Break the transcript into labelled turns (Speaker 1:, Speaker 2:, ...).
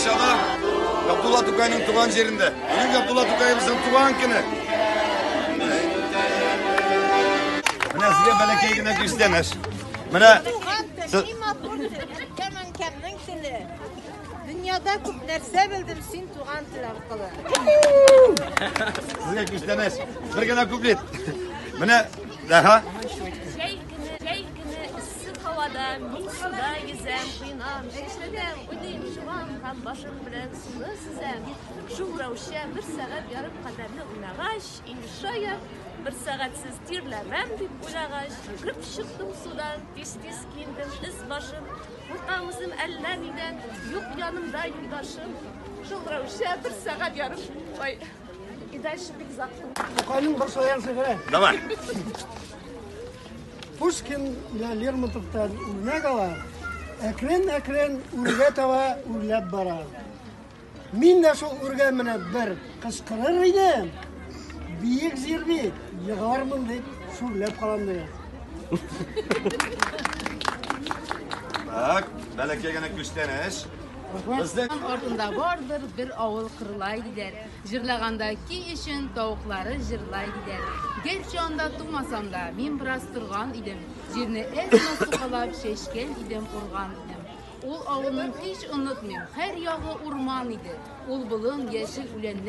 Speaker 1: Арчада, Габдулла Тукайның туган җирендә. Бүген Габдулла Тукаебызның туган көне. Менә сезгә бәләкәй генә күчтәнәч. Менә
Speaker 2: Туган тел, ни матур тел, әткәм әнкәмнең теле. Дөньяда күп нәрсә белдем син туган тел аркылы.
Speaker 1: Сезгә күчтәнәч. Бер генә куплет. Менә, аһа.
Speaker 3: Җәй көне, җәй көне эссе һавада мин суда йөзәм, коенам, чәчрәтәм, уйныйм, чумам һәм башым белән суны сөзәм. Шул рәвешчә бер сәгать ярым кадәрле уйнагач, инде шаять, бер сәгатьсез тирләмәм дип уйлагач, йөгереп чыктым судан, тиз-тиз киендем өс-башым, куркам үзем әллә нидән, юк янымда юлдашым. Шул рәвешчә бер сәгать ярым, ой, и дальше бик озак.
Speaker 4: Тукайның бер шаян шигыре.
Speaker 1: Давай.
Speaker 4: Пушкин илә Лермонтовтан үрнәк ала, әкрен-әкрен үргә таба үрләп бара. Мин дә шул үргә менеп бер кычкырыр идем, биек җир бит, егылырмын дип шүрләп калам дигән.
Speaker 1: Так, бәләкәй генә күчтәнәч. Безнең
Speaker 5: Артында бардыр бер авыл кырлай диләр. Җырлаганда ки өчен тавыклары җырлай диләр. Гәрчә анда тумасам да, мин бераз торган идем. Җирне әз-мәз сукалап чәчкән идем, урган идем. Ул авылның һич онытмыйм, һәр ягы урман иде. Ул болын яшел үләннәр.